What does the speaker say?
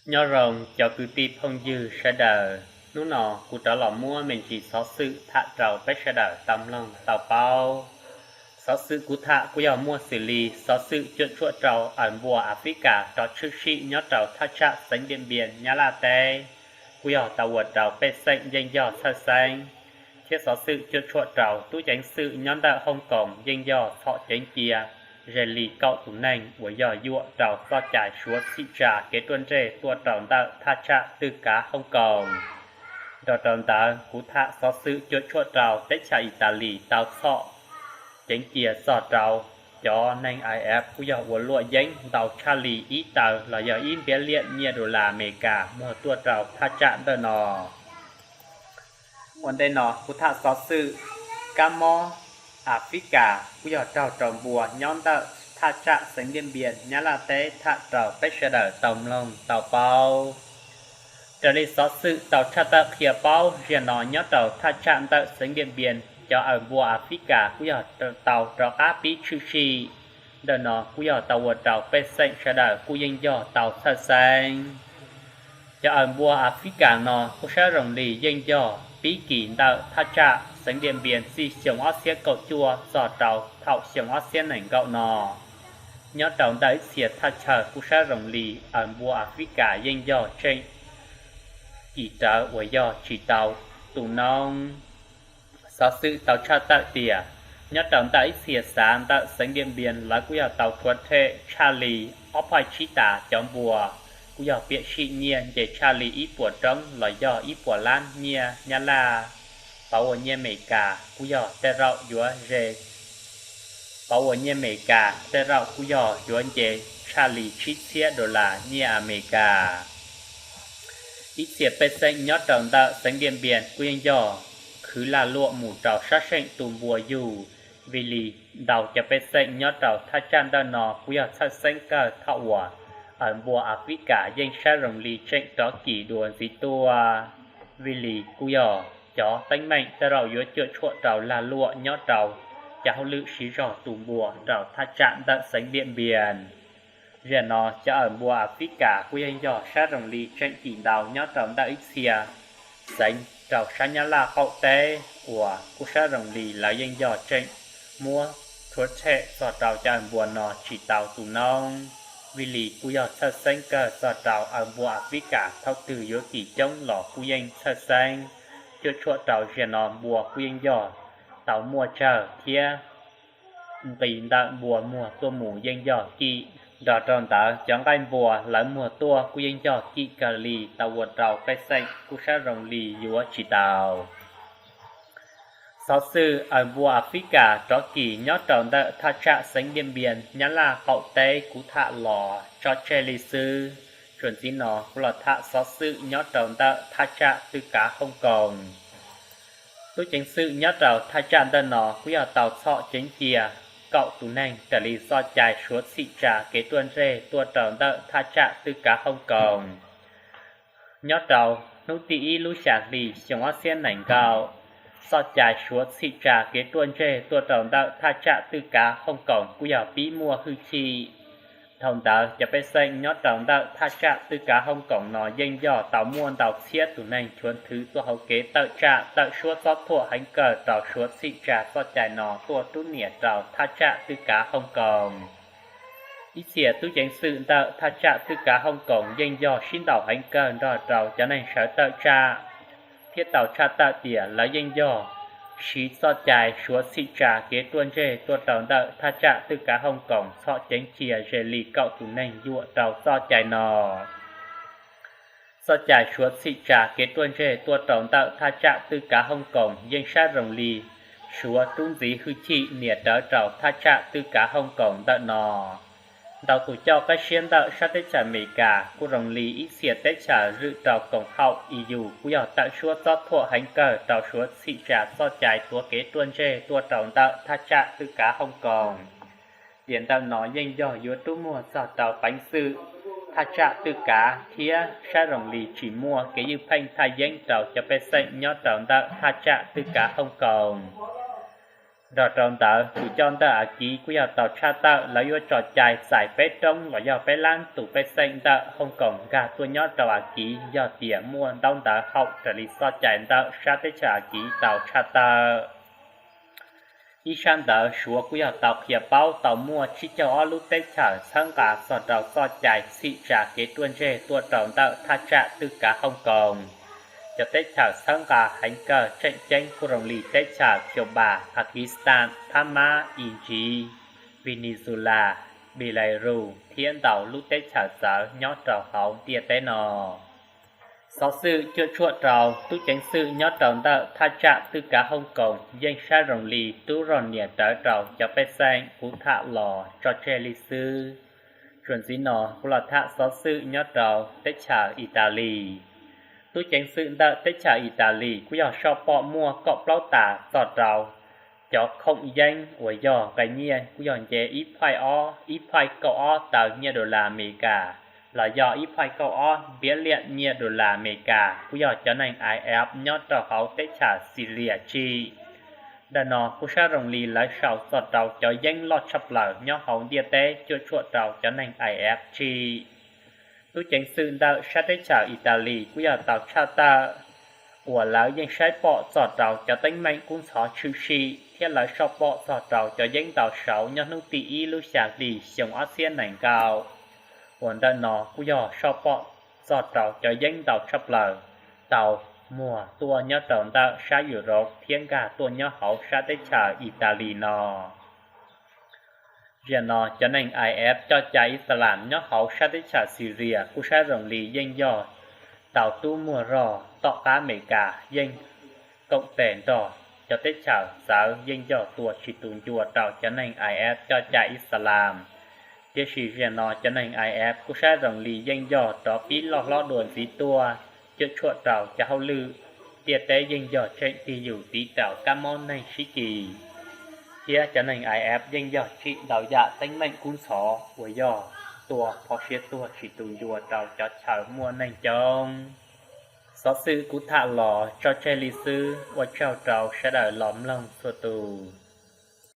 Nyob zoo cov kwv tij phooj ywg sawv daws, hnub no kuv rov los muab me ntsis xov xwm tham rau peb sawv daws tau mloog tau paub. Xov xwm kuv tham kuj yog muaj xws li xov xwm cuam tshuam rau awv npua Africa rov tshwm sim nyob rau thaj tsam xeev Diam Npias Nyab Laj teb, kuj yog tau ua rau pej xeem yeej yog txhawj xeeb, thiab xov xwm cuam tshuam rau tub ceev xwm nyob ntawm Hong Kong yeej yog txhom ceev cia ze li kaum tus neeg uas yog yuam rau txoj cai suav txhim tsa kev ruaj ntseg tuaj rau ntawm thaj tsam twg kav Hong Kong. Nrog rau ntawd kuv tham xov xwm cuam tshuam rau teb chaws Italis tau txhom ceev cia txog rau cov neeg IS kuj yog ua luam yeeb ntau tshaj li ib tawm los yog ib npiab liaj nyiaj dollar Amelikas muag tuaj rau thaj tsam ntawm no. Ua ntej no kuv tham xov xwm kab mob Africa kuj yog raug rau npua nyob ntawm thaj tsam xeev Diam Npias Nyab Laj teb tham rau peb sawv daws tau mloog tau paub. Raws li xov xwm tau tshaj tawm qhia paub, ziag no nyob rau thaj tsam ntawm xeev Diam Npias cov awv npua Africa kuj yog tau rov qab pib tshwm sim. Ntawm no kuj yog tau ua rau pej xeem sawv daws kuj yeej yog tau txhawj xeeb. Cov awv npua Africa no kuj saib zoo li yeej yog pib kis ntawm thaj tsam xeev Diam Npias txij xyoo ob txhiab kaum cuaj txog rau thaum xyoo ob txhiab nees nkaum no. Nyob rau ntawm ib txhia thaj chaw kuj saib zoo li awv npua Africa yeej yog tseem kis rawv uas yog tsis tau tu noob. Xov xwm tau tshaj tawm tias nyob rau ntawm ib txhia xav ntawm xeev Diam Npias lawv kuj yog tau rhuav rhem tshaj li ob phav tsib tas cov npua, kuj yog piam sij nyiaj nce tshaj li ib puas roob los yog ib puas lab nyiaj Nyab Laj. Pov ua nyiaj Amelikas kuj yog tej zaum yuav ze pov ua nyiaj Amelikas tej zaum kuj yog yuav nce tshaj li tsib txhiab dollar nyiaj Amelikas. Ib txhia pej xeem nyob rau ntawm xeev Diam Npias kuj yeej yog khwv lag luam mus rau sab seem tu npua yug, vim li ntau cov pej xeem nyob rau thaj tsam ntawm no kuj yog txhawj xeeb kawg thaum uas awv npua Africa yeej saib zoo li tseem rov kis dua ntxiv tuaj, vim li kuj yog cov teeb meem tej zaum yuav cuam tshuam rau lag luam nyob rau cov hauj lwm siv zog tu npua rau thaj tsam ntawm xeev Diam Npias. Ziag no cov awv npua Africa kuj yeej yog saib zoo li tseem kis ntau nyob rau ntawm ib txhia xeev rau sab Nyab Laj qaum teb uas kuj saib zoo li lawv yeej yog tseem muab rhuav rhem txog rau cov awv npua no tsis tau tu noob, vim li kuj yog txhawj xeeb kawg txog rau awv npua Africa thaum twg yuav kis coob los kuj yeej txhawj xeeb. Cuam tshuam rau ziag no npua kuj yeej yog tau muaj tsawg thiab nqis ntawm npua muag tuaj mus yeej yog kim. Nrog rau ntawd cov nqaij npua lawv muag tuaj kuj yeej yog kim kawg li tau ua rau pej xeem kuj saib zoo li yuav tsis tau. Xov xwm awv npua Africa rov kis nyob rau ntawm thaj tsam xeev Diam Npias Nyab Laj qaum teb kuv tham los tso tseg li xwb. Txuas ntxiv no kuv los tham xov xwm nyob rau ntawm thaj tsam twg kav Hong Kong. Tub ceev xwm nyob rau thaj tsam ntawm no kuj yog tau txhom ceev cia kaum tus neeg raws li txoj cai suav txhim tsa kev ruaj ntseg tuaj rau ntawm thaj tsam twg kav Hong Kong. Nyob rau hnub tim ib lub xya hli xyoo ob txhiab nees nkaum, txoj cai suav txhim tsa kev ruaj ntseg tuaj rau ntawm thaj tsam twg kav Hong Kong kuj yog pib muaj hwj chim. Dhau ntawd cov pej xeem nyob rau ntawm thaj tsam twg kav Hong Kong no yeej yog tau muaj ntau txhiab tus neeg tshuav nthwv tuaj hauv kev tawm tsam tawm suab txob thuam heev kawg rau suav txhim tsa txoj cai no tuaj rub nias rau thaj tsam twg kav Hong Kong. Ib txhia tub ceev xwm ntawm thaj tsam twg kav Hong Kong yeej yog sib ntaus heev kawg nrog rau cov neeg sawv tawm tsam, thiab tau tshaj tawm tias lawv yeej yog siv txoj cai suav txhim tsa kev ruaj ntseg tuaj rau ntawm thaj tsam twg kav Hong Kong txhom ceev cia ze li kaum tus neeg yuam rau txoj cai no. Txoj cai suav txhim tsa kev ruaj ntseg tuaj rau ntawm thaj tsam twg kav Hong Kong yeej saib zoo li suav rub ntxiv hwj chim nias rawv rau thaj tsam twg kav Hong Kong ntawm no. Ntau tus coj qab siab ntawm sab teb chaws Amelikas kuj zoo li ib txhia teb chaws zwm rau koom haum E U kuj yog tawm suab txob thuam heev kawg rau suav txhim tsa txoj cai tuav kev ruaj ntseg tuaj rau ntawm thaj tsam twg kav Hong Kong. Tiam ntawm no yeej yog yuav rub muag txog rau peev xwm thaj tsam twg kav thiab saib zoo li tsis muaj kev ywj pheej thaj yeeb rau cov pej xeem nyob rau ntawm thaj tsam twg kav Hong Kong. Nrog rau ntawd tus coj ntawj Askiv kuj yog tau tshaj tawm lawv yuav tso cai txais peb roob los yog peb lab tus pej xeem ntawm Hooj Koom nkag tuaj nyob rau Askiv yog tias muaj ntaub ntawv haum raws li txoj cai ntawm sab teb chaws Askiv tau tshaj tawm. Ib sab ntawd Suav kuj yog tau qhia paub tau muaj tsib caug ob lub teb chaws txhawb nqa txog rau txoj cai txhim tsa kev ruaj ntseg tuaj rau ntawm thaj tsam twj kav Hooj Koom. Cov teb chaws txhawb nqa heev kawg tseem ceeb kuj zoo li teb chaws Cuba, Pakistan, Phab Mab, Iziv, Venezuela, Belarus thiab ntau lub teb chaws txawv nyob rau hauv ntiaj teb no. Xov xwm cuam tshuam rau tub ceev xwm nyob rau ntawm thaj tsam twj kav Hooj Koom yeej saib zoo li tub rog nias rawv rau cov pej xeem kuv tham los tso tseg li xwb. Txuas ntxiv no kuv los tham xov xwm nyob rau teb chaws Italis. Tub ceev xwm ntawm teb chaws Italis kuj yog soj pom muaj kaum plaub tas txog rau cov khoom yeeb uas yog nqe nyiaj kuj yog nce ib phaij ob, ib phaij kaum ob taw nyiaj dollar Amelikas los yog ib phaij kaum ob npiab liam nyiaj dollar Amelikas kuj yog cov neeg IS nyob rau hauv teb chaws Syria tsim. Ntawm no kuj saib zoo li lawv sau txog rau cov yeeb loj tshaj plaws nyob hauv ntiaj teb cuam tshuam rau cov neeg IS tsim. Tub ceev xwm ntawm sab teb chaws Italis kuj yog tau tshaj tawm uas lawv yeej saib pom txog rau cov teeb meem kub ntxhov tshwm sim thiab lawv soj pom txog rau cov yeeb ntau saud nyob hnub tim ib lub xya hli xyoo ob txhiab nees nkaum, uas ntawm no kuj yog soj pom txog rau cov yeeb ntau tshaj plaws tau muag tuaj nyob rau ntawm sab Europe thiab nkag tuaj nyob hauv sab teb chaws Italis no. Zaum no cov neeg IS coj cai Islam nyob hauv sab teb chaws Syria kuj saib zoo li yeej yog tau tub muag rog tom qab Amelikas yeej koom tes nrog cov teb chaws txawv yeej yog tua tsis tu ncua rau cov neeg IS coj cai Islam. Tiam sis zaum no cov neeg IS kuj saib zoo li yeej yog rov pib loj hlob dua ntxiv tuaj cuam tshuam rau cov hauj lwm ntiaj teb yeej yog tseem tig yus tiv rau kab mob neeg sib kis, thiab cov neeg IS yeej yog tsim ntau yam teeb meem kub ntxhov uas yog tua phov siav tuag tsis tu ncua rau cov chaw muaj neeg coob. Xov xwm kuv tham los tso tseg li xwb, ua tsaug rau sawv daws los mloog txhua tus.